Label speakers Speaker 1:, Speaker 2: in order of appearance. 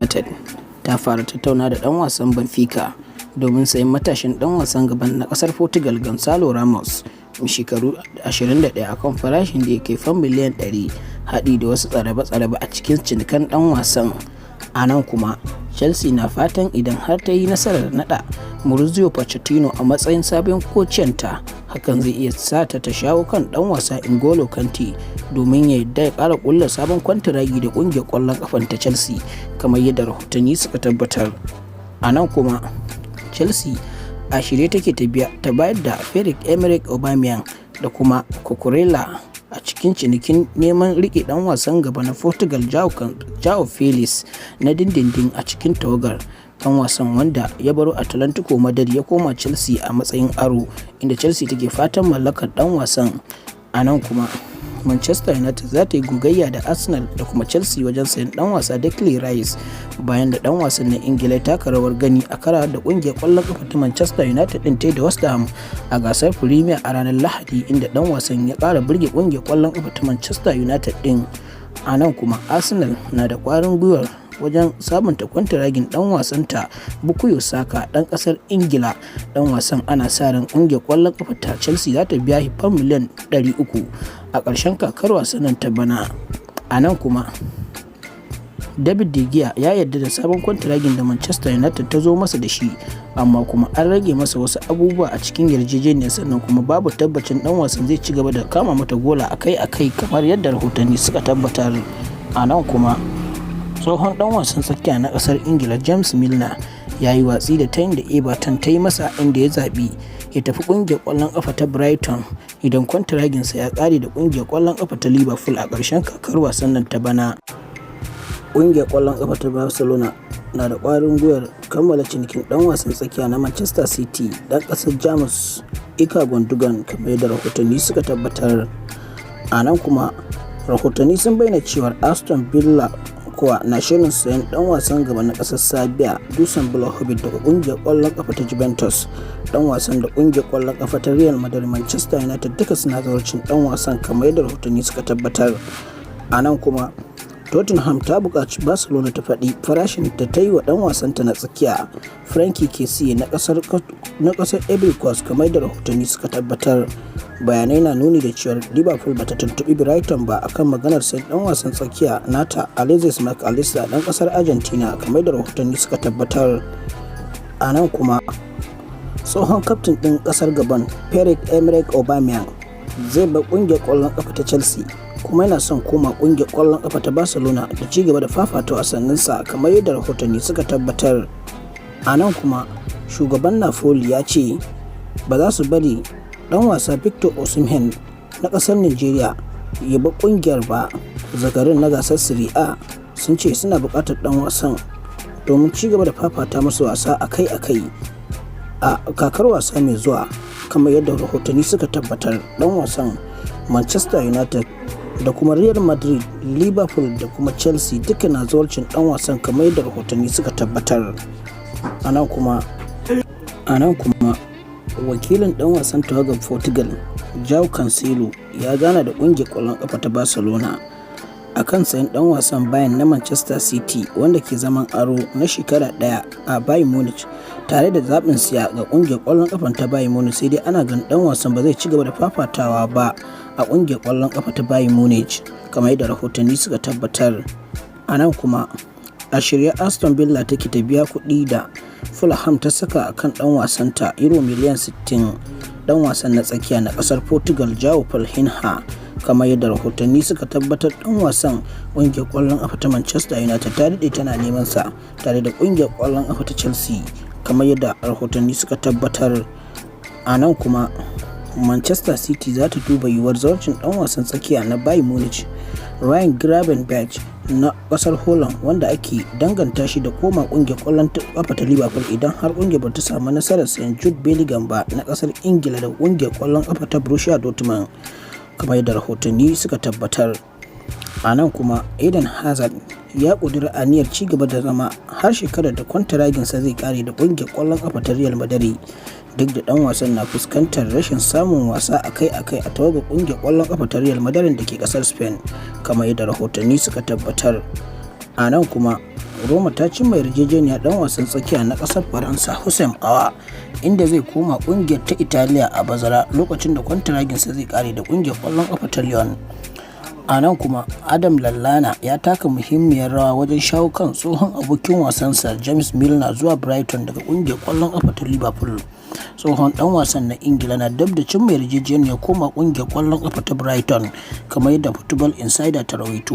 Speaker 1: United ta fara tattaunawa da ɗan wasan Benfica domin sayen matashin ɗan wasan gaba na ƙasar Portugal Goncalo Ramos, mai shekaru 21, a kan farashin da ya kai Fam miliyan 100 haɗi da wasu tsarabe-tsarabe a cikin cinikin ɗan wasan. A nan kuma, Chelsea na fatan idan har ta yi nasarar naɗa Mauricio Pochettino a matsayin sabon kocenta, hakan zai iya sa ta shawo kan ɗan wasa N'Golo Kante domin ya yarda ya ƙara ƙulla sabon kwantiragi da ƙungiyar ƙwallon ƙafar ta Chelsea, kamar yadda rahotanni suka tabbatar. A nan kuma, Chelsea a shirye take ta bayar da Pierre-Emerick Aubameyang da kuma Cucurella a cikin cinikin neman riƙe ɗan wasan gaba na Portugal Joao Felix na dindindin a cikin tawagar. Ɗan wasan, wanda ya baro Atletico Madrid ya koma Chelsea a matsayin aro, inda Chelsea take fatan mallakar ɗan wasan. A nan kuma, Manchester United za ta yi gogayya da Arsenal da kuma Chelsea wajen sayen ɗan wasa Declan Rice, bayan da ɗan wasan na Ingila ya taka rawar gani a karawar da ƙungiyar ƙwallon ƙafa ta Manchester United ɗin ta yi da West Ham a gasar Premier a ranar Lahadi, inda ɗan wasan ya ƙara burge ƙungiyar ƙwallon ƙafa ta Manchester United ɗin. A nan kuma, Arsenal na da ƙwarin gwiwar wajen sabunta kwantiragin ɗan wasanta Bukayo Saka, ɗan ƙasar Ingila. Ɗan wasan ana sa ran ƙungiyar ƙwallon ƙafa ta Chelsea za ta biya shi fam miliyan 300 a ƙarshen kakar wasannin ta bana. A nan kuma, David De Gea ya yarda da sabon kwantiragin da Manchester United ta zo masa da shi, amma kuma an rage masa wasu abubuwa a cikin yarjejeniyar, sannan kuma babu tabbacin ɗan wasan zai ci gaba da kama mata gola akai-akai, kamar yadda rahotanni suka tabbatar. A nan kuma, tsohon ɗan wasan tsakiya na ƙasar Ingila James Milner ya yi watsi da tayin da Everton ta yi masa, inda ya zaɓi ya tafi ƙungiyar ƙwallon ƙafa ta Brighton idan kwantiraginsa ya ƙare da ƙungiyar ƙwallon ƙafa ta Liverpool a ƙarshen kakar wasan nan ta bana. Ƙungiyar ƙwallon ƙafa ta Barcelona na da ƙwarin gwiwar kammala cinikin ɗan wasan tsakiya na Manchester City, ɗan ƙasar Jamus Ilkay Gundogan, kamar yadda rahotanni suka tabbatar. A nan kuma, rahotanni sun bayyana cewar Aston Villa kuwa na shirin sayen ɗan wasan gaba na ƙasar Serbia Dusan Vlahovic daga ƙungiyar ƙwallon ƙafa ta Juventus. Ɗan wasan da ƙungiyar ƙwallon ƙafa ta Real Madrid, Manchester United duka suna zawarcin ɗan wasan, kamar yadda rahotanni suka tabbatar. A nan kuma, Tottenham ta buƙaci Barcelona ta faɗi farashin da ta yi wa ɗan wasanta na tsakiya Franck Kessie na ƙasar Ivory Coast, kamar yadda rahotanni suka tabbatar. Bayanai na nuni da cewar Liverpool bata tuntuɓi Brighton ba akan maganar sayen ɗan wasan tsakiya nata Alexis Mac Allister, ɗan ƙasar Argentina, kamar yadda rahotanni suka tabbatar. A nan kuma, tsohon kaftin ɗin ƙasar Gabon Pierre-Emerick Aubameyang zai bar ƙungiyar ƙwallon ƙafa ta Chelsea, kuma yana son koma ƙungiyar ƙwallon ƙafa ta Barcelona da ci gaba da fafata wasanninsa, kamar yadda rahotanni suka tabbatar. A nan kuma, shugaban Napoli ya ce ba za su bari ɗan wasa Victor Osimhen na ƙasar Nigeria ya bar ƙungiyar ba. Zakarun na gasar Serie A sun ce suna buƙatar ɗan wasan domin ci gaba da fafata musu wasa akai-akai a kakar wasa mai zuwa, kamar yadda rahotanni suka tabbatar. Ɗan wasan Manchester United da kuma Real Madrid, Liverpool da kuma Chelsea duka na zawarcin ɗan wasan, kamar yadda rahotanni suka tabbatar. A nan kuma, wakilin ɗan wasan tawagar Portugal Joao Cancelo ya gana da ƙungiyar ƙwallon ƙafa ta Barcelona a kan sayen ɗan wasan bayan na Manchester City, wanda ke zaman aro na shekara ɗaya a Bayern Munich, tare da zaɓin siya ga ƙungiyar ƙwallon ƙafa ta Bayern Munich. Sai dai ana ganin ɗan wasan ba zai ci gaba da fafatawa ba a ƙungiyar ƙwallon ƙafa ta Bayern Munich, kamar yadda rahotanni suka tabbatar. A nan kuma, a shirye Aston Villa take ta biya kuɗi da Fulham ta saka a kan ɗan wasanta euro miliyan 60, ɗan wasan na tsakiya na ƙasar Portugal Joao Palhinha, kamar yadda rahotanni suka tabbatar. Ɗan wasan ƙungiyar ƙwallon ƙafa ta Manchester United ta daɗe tana neman sa tare da ƙungiyar ƙwallon ƙafa ta Chelsea, kamar yadda rahotanni suka tabbatar. A nan kuma, Manchester City za ta duba yiwuwar zawarcin ɗan wasan tsakiya na Bayern Munich Ryan Gravenberch na ƙasar Holland, wanda ake danganta shi da koma ƙungiyar ƙwallon ƙafa ta Liverpool idan har ƙungiyar ba ta samu nasarar sayen Jude Bellingham ba na ƙasar Ingila da ƙungiyar ƙwallon ƙafa ta Borussia Dortmund, kamar yadda rahotanni suka tabbatar. A nan kuma, Eden Hazard ya ƙudiri aniyar ci gaba da zama har shekarar da kwantaraginsa zai kare da ƙungiyar ƙwallon ƙafa ta Real Madrid, duk da ɗan wasan na fuskantar rashin samun wasa akai-akai a tawagar ƙungiyar ƙwallon ƙafa ta Real Madrid da ke ƙasar Spain, kamar yadda rahotanni suka tabbatar. A nan kuma, Roma ta cimma yarjejeniyar dan wasan tsakiya na kasar Faransa Houssem Aouar, inda zai koma kungiyar ta Italiya a bazara lokacin da kwantaraginsa zai kare da kungiyar kwallon kafa ta Lyon. A nan kuma, Adam Lallana ya taka muhimmiyar rawa wajen shawo kan tsohon abokin wasansa James Milner zuwa Brighton daga kungiyar kwallon kafa ta Liverpool. Tsohon dan wasan na Ingila na dab da cimma yarjejeniyar koma kungiyar kwallon kafa ta Brighton, kamar yadda Football Insider ta rawaito.